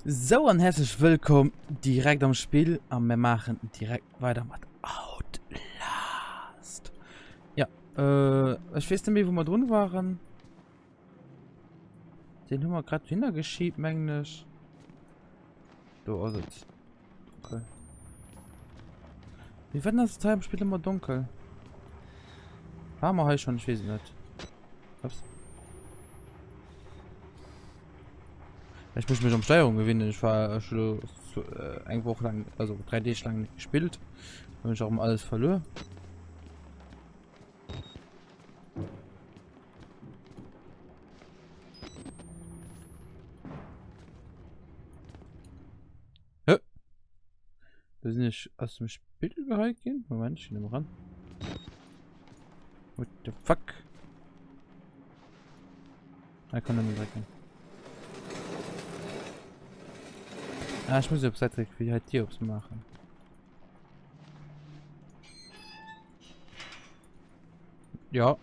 Sou an häerzlech wëllkomm direkt am Spill a mir maachen direkt weider mat Outlast. Ja, äh, ech weess net méi wou mer drun waren. Den hu mer grad hinner geschiebt, mengen ech. Do ass et. Okay. Wie wann ass et hei am Spill ëmmer donkel? War mer hei schon? Ich weess et net. Ups. Ich muss mich um Steuerung gewinnen. Ich war schon so, äh, eng Woche lang, also drei Tage lang nicht gespielt. Habe ich auch immer alles verloren. Hä? Da sind ich aus dem Spiel gehalten gehen. Moment, ich nehme ran. What the fuck? Da kann er drücken. Ah, ich muss auf Seite wie halt die aufs machen. Ja.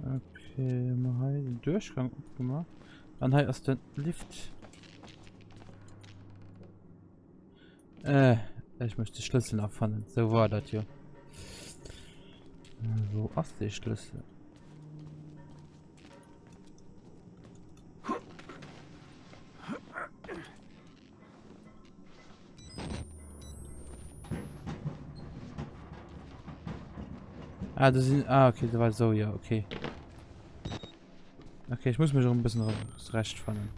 Okay, mal hei den Durchgang opgemacht. An hei ass den Lift. Äh, ich möchte die Schlüssel nach fannen. So war das ja. Wo ass de Schlüssel? Ah, das sind. Ah, okay, das war so, ja, okay. Okay, ich muss mich auch ein bisschen zurechtfannen.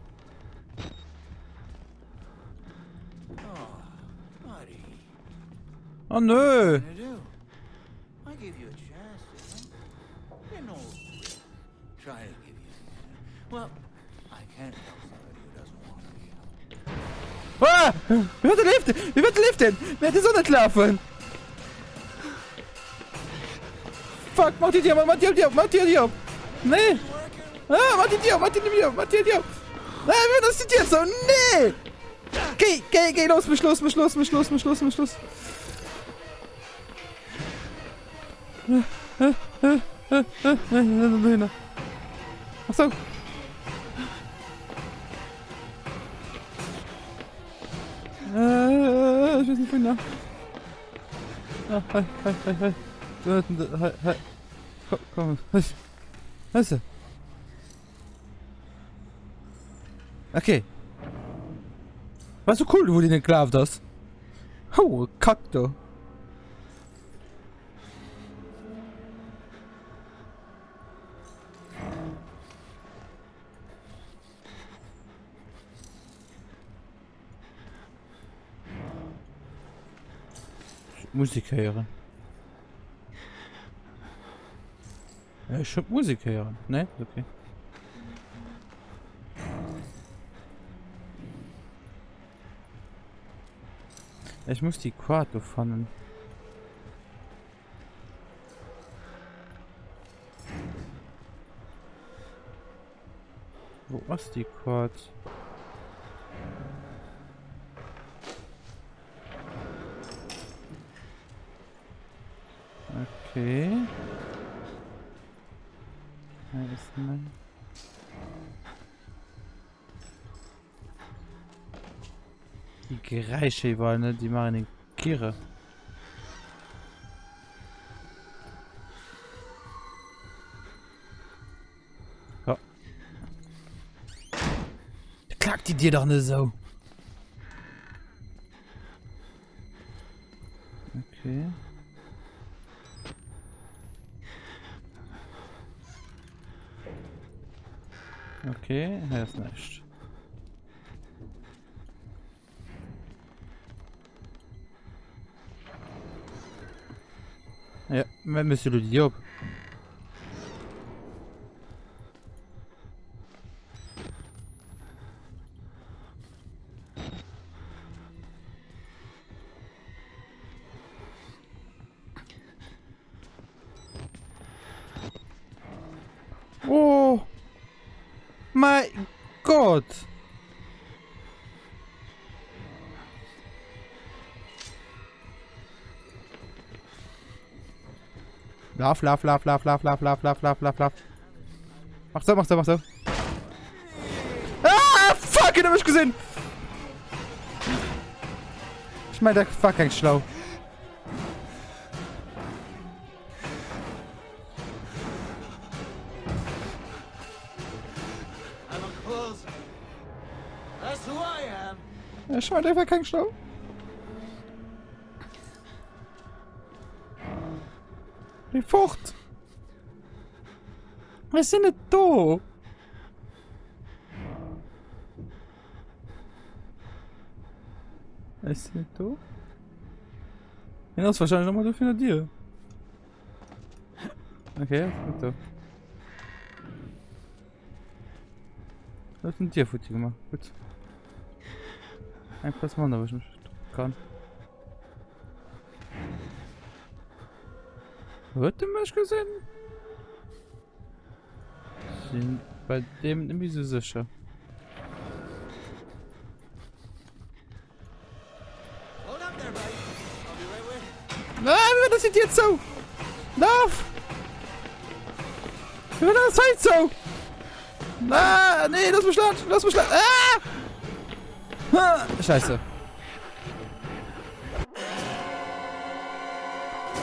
Oh nö! Ah! Wie wird der Lift? Wie wird der Lift denn? Wer hat so nicht laufen? Fuck, mach die Tür, mach die Tür, mach die Tür. Nee. Ah, mach die Tür, mach die Tür, mach die Tür. Nein, wie das die Tür so? Nee! Geh, geh, geh, los mich, los mich, los mich, los mich, los mich, los. Ach so. Äh, ich weiß nicht, wohin. Ah, hi, hi, hi, hi. Hi, hi. Komm, komm. Weißt du? Okay. War so cool, wo die nicht geglaubt hast. Oh, Kack, du. Musik hören. Ja, ich hab Musik hören. Ne? Okay. Ich muss die Quato fannen. Wo ass déi Quad? Okay. Hei ass nei. Déi Geräischer iwwerall, ne? Déi maachen een kirre. Ja. Klackt die Dir doch nicht so. Okay. Okay, hier ist nicht. Ja, wir müssen die op. Oh mein Gott! Laf, laf, laf, laf, laf, laf, laf, laf, laf, laf, laf. Mach zou, mach zou, mach zou. Ah, fuck, en huet mech gesinn. Ech mein, dat war keng schlau. Ech mein, dat war keng schlau. Geh fort! Ech sinn net do! Ech sinn net do. Hien ass wahrscheinlech nochmal do virun der Dier. Okay, ass net do. Huet den Dier futti gemaach. Gutt. Eng Platz manner, wou ech mech verstoppe kann. Huet de mech gesinn? Sinn bei dem net méi sou sécher. Nein, wie das die Tür zu? Lauf! Wie das Zeug zu? Ah, nee, lass mich lang, lass mich lang. Ah! Ah, Scheiße.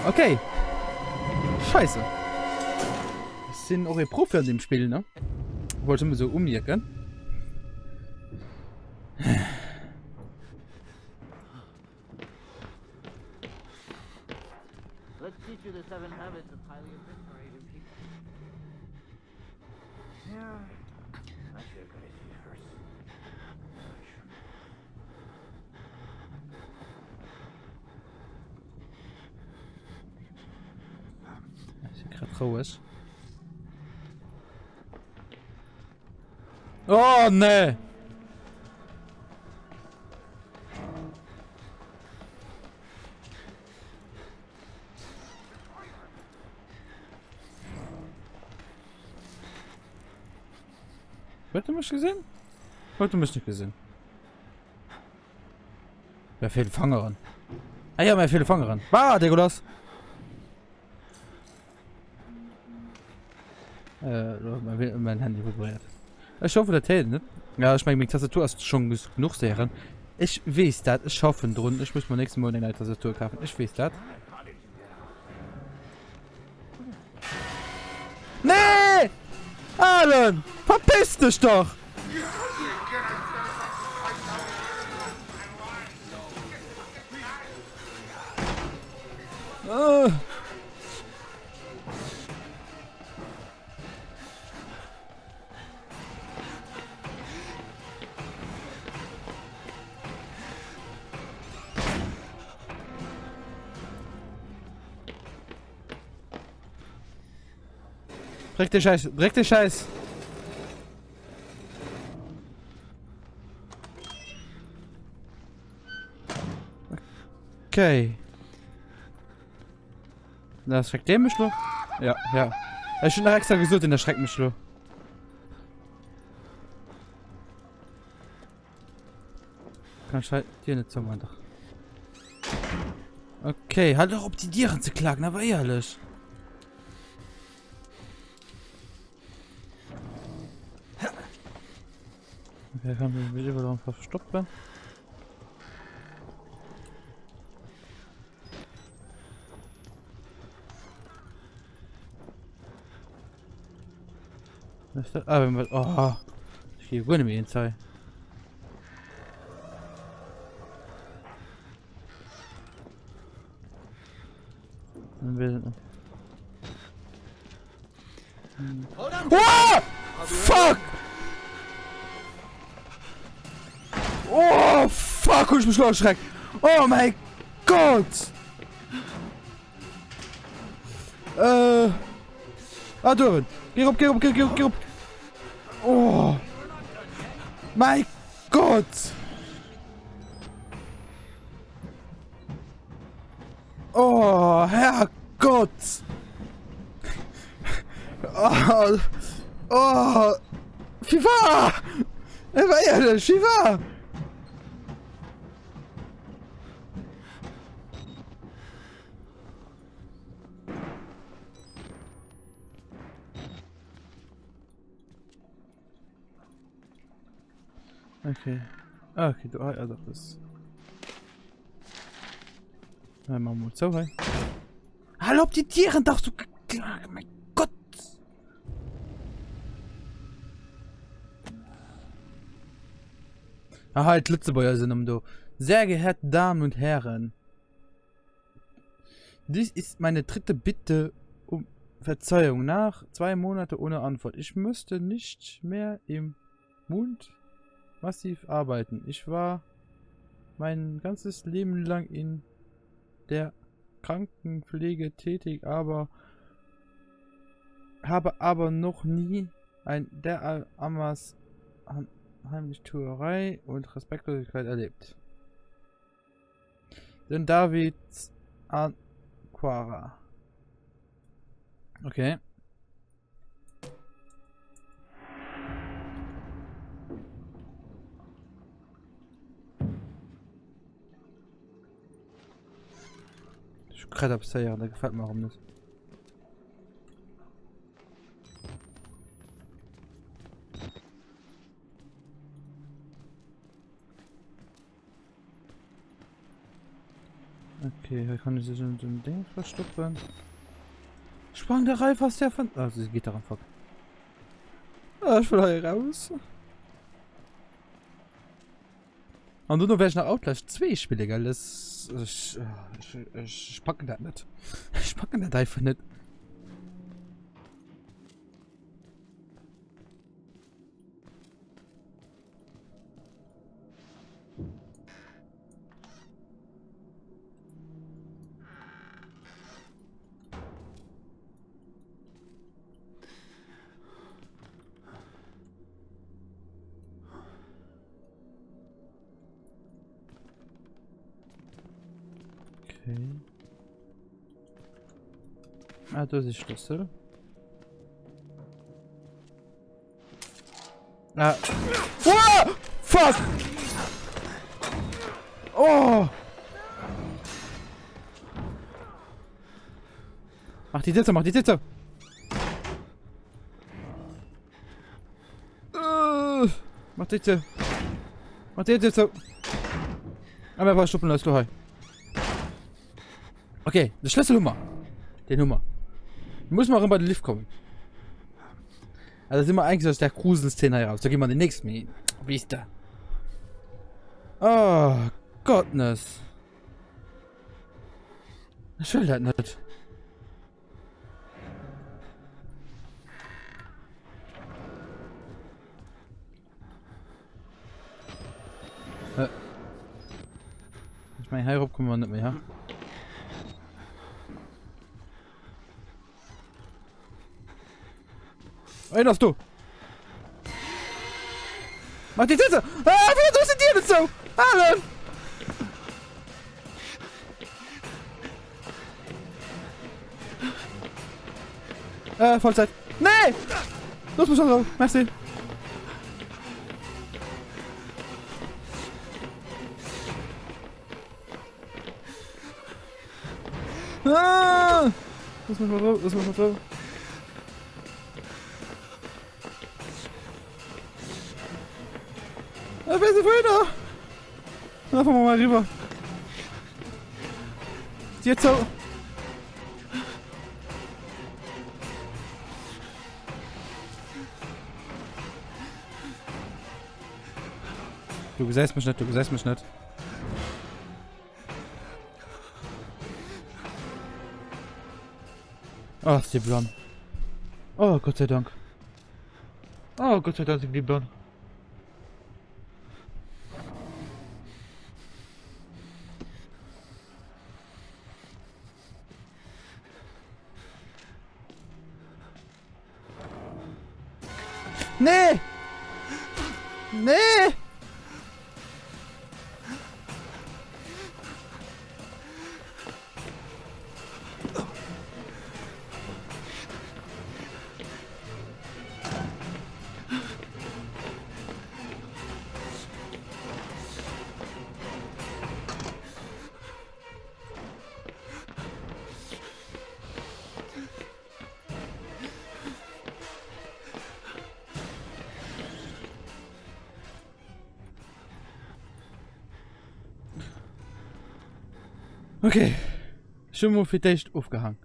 Okay. Scheiße. Ech sinn och e Profi an dem Spill, ne? Wollt ech nëmme sou umierken. Let's teach you the seven habits of highly efficient people. Yeah. I should have got it first. Ech si grad roueg. Oh nee! Huet e mech gesinn? Huet e mech net gesinn? Mir fehlen Fangeren. Ah ja, mir fehlen Fangeren. Ah, Degolas! Äh, mein, mein Handy vibriert. Ech hoffe, dat héiert net. Ja, ech meng, meng Tastatur ass schon genug séieren. Ech weess dat, ech schaffen drun. Ech muss mir nächsten Mount eng nei Tastatur kafen. Ech weess dat. Nee! Alan! Verpiss dech doch! Äh. Dreck de Scheiß, Dreck de Scheiß. Okay. Da schreckt der mich lo. Ja, ja. Ech hun nach extra gesot, den erschreckt mich lo. Kann ich halt Dir net zoumachen, dach. Okay, halt doch op die Dieren ze klagen, awer éierlech. Okay, kann ich mich iwwer verstoppen. Was ist das? Ah, wenn wir, oh, ich gehe gar nicht mehr in Zeit. Oh! Fuck! Oh, fuck, hu ech mech lo erschreckt. Oh mäi Gott! Äh. Ah, do uewen. Geh rop, geh rop, geh rop, geh rop. Oh. Mäi Gott! Oh, Herrgott! Oh, oh, Fifa! Ey, war ehrlich, Fifa! Okay. Ah, okay, do hei ass eppes. Hei, machen wir mal zu hei. Hal op die Tieren dach so geklagen, mein Gott! Ah, hei, d'Lëtzebuerger sinn ëm do. Sehr geehrte Damen und Herren. Dies ist meine dritte Bitte um Verzeihung nach zwei Monate ohne Antwort. Ich müsste nicht mehr im Mund massiv arbeiten. Ich war mein ganzes Leben lang in der Krankenpflege tätig, aber habe aber noch nie ein derart Amas Heimlichtuerei und Respektlosigkeit erlebt. Den David Aquara. Okay. Ich grad abseieren, der gefällt mir warum nicht. Okay, hier kann ich sich in dem Ding verstoppen. Sprang der Ralf aus der von. Also sie geht daran fuck. Ah, ich will hier raus. An du werde ich nach Outlast 2 spielen, gell? Das, ich, ich, ich, ich packen das nicht. Ich packen das einfach nicht. Okay. Ah, do ass e Schlëssel. Ah. Ah! Fuck! Oh! Mach die Sitze, mach die Sitze! Äh, mach die Sitze! Mach die Sitze! Aber war stoppen, lass du Okay, de Schlëssel hu mer. Den hu mer. Muss mer erëm bei de Lift kommen. Also si mer eigentlech aus der Gruselszene hei raus. Da gi mer an déi nächst méi. Wéi ist da? Oh, Gottness. Ech wëll dat net. Äh. Ich mein, heirop kommen wir net méi, ha? Ein ass do! Mach die Tür zu! Ah, wieso sind die nicht so? Alan! Äh, Vollzeit. Nee! Los, muss schon so. Merci. Ah! Lass mich mal drauf, lass mich mal drauf. Ah, wer ist denn vorhin da? Einfach mal rüber. Jetzt so. Du gesäis mech net, du gesäis mech net. Ach, sie blann. Oh, Gott sei Dank. Oh, Gott sei Dank sind die blann. Nee! Nee! Okay. Ech hu mol fir d'éischt ofgehang.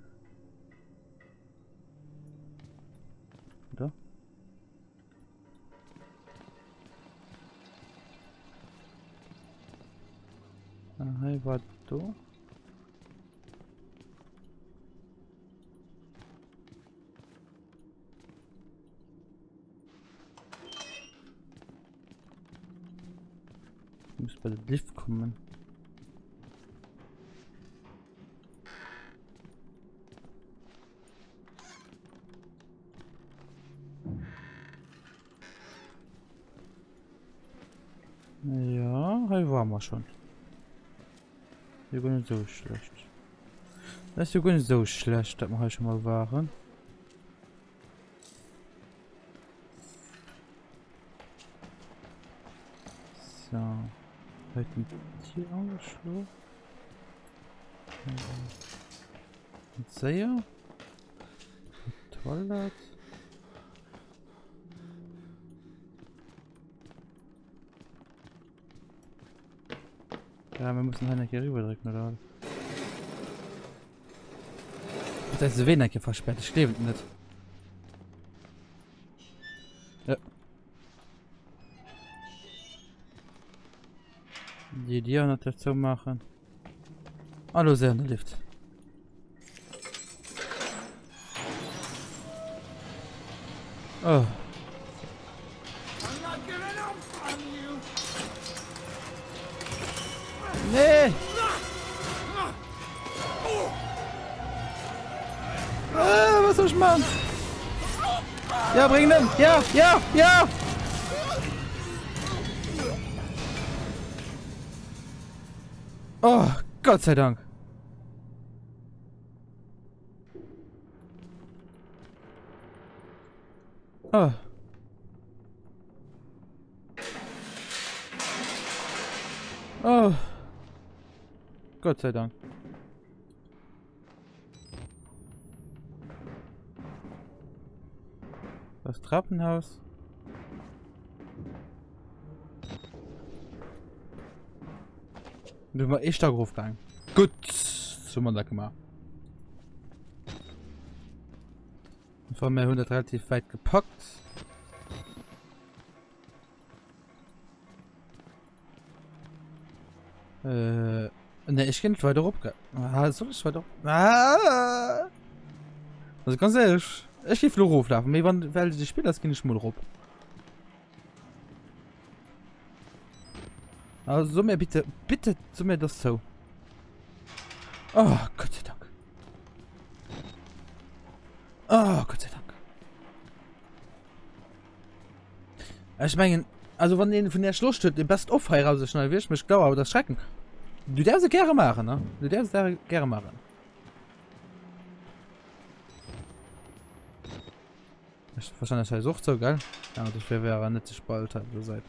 Oder? Ah, hei war do. Ich muss bei den Lift kommen. Ja, hei waren wir schon. Jo guer net esou schlecht. Dat ass jo guer net esou schlecht, dat mer hei schon mal waren. So. Hei den Tier angeschloen. Séier. Toilette. Ja, wir müssen hei hier rüber drücken, oder? Das ist wenig versperrt, ich lebe nicht. Ja. Die Dier natürlich zu machen. Hallo, sehr Lift. Oh. Nee! Ah, was soll ich machen? Ja, bring den! Ja, ja, ja! Oh, Gott sei Dank. Oh. Oh. Gott sei Dank. Das Trappenhaus. Du war echt da gegangen. Gut, so man da gemacht. Vor mir 100 relativ weit gepackt. Äh, ne, ich geh weiter op. Ah, soll ich weiter? Ah! Also ganz ehrlich, ich geh Flo roflaufen. Mee wann well de Spiel ass, ginn ech mol rop. Also so mir bitte, bitte, so mir das zou. Oh, Gott sei Dank. Oh, Gott sei Dank. Ech mengen, also wann een vun Iech Loscht huet, e Best of hei erauszeschneiden, wier ech mech glau awer erschrecken. Du däerfs et gäre maachen, ne? Du däerfs et gäre maachen. Ech wahrscheinlich hei och zou, gell? Ja, dofir wär er net ze spalt hei op der Säit.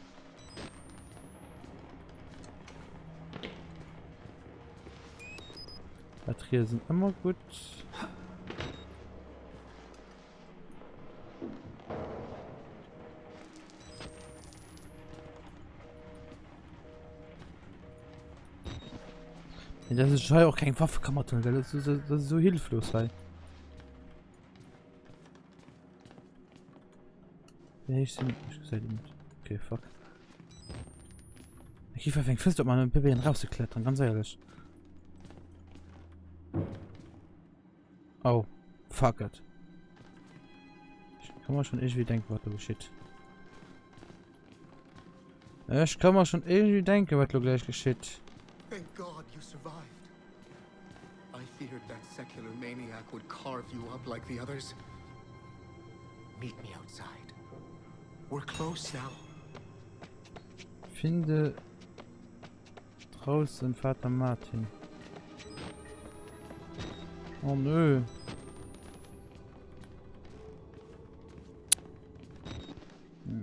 Batterien sind immer gut. Das ist auch kein Waffenkammer drin, das ist, das ist so hilflos halt. Ja, ich sind ich gesagt nicht. Okay, fuck. Ich fängt fest, ob man mit Baby rauszuklettern, ganz ehrlich. Oh, fuck it. Ich kann mir schon irgendwie denken, was da geschieht. Ich kann mir schon irgendwie denken, was da gleich geschieht. Thank God you survived. I feared that secular maniac would carve you up like the others. Meet me outside. We're close now. Finde draußen Vater Martin. Oh nö.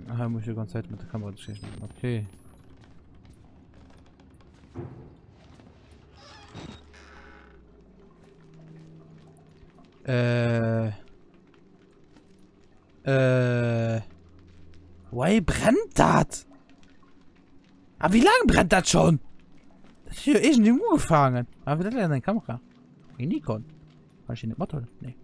Aha, muss ich die ganze Zeit mit der Kamera geschichten. Okay. Äh. Äh. Why brennt dat? Aber wie lange brennt das schon? Dat huet jo iergendwéi ugefaangen. Awer dat ass eng Kamera. Eng Nikon. Kann ech déi net mathuelen? Nee.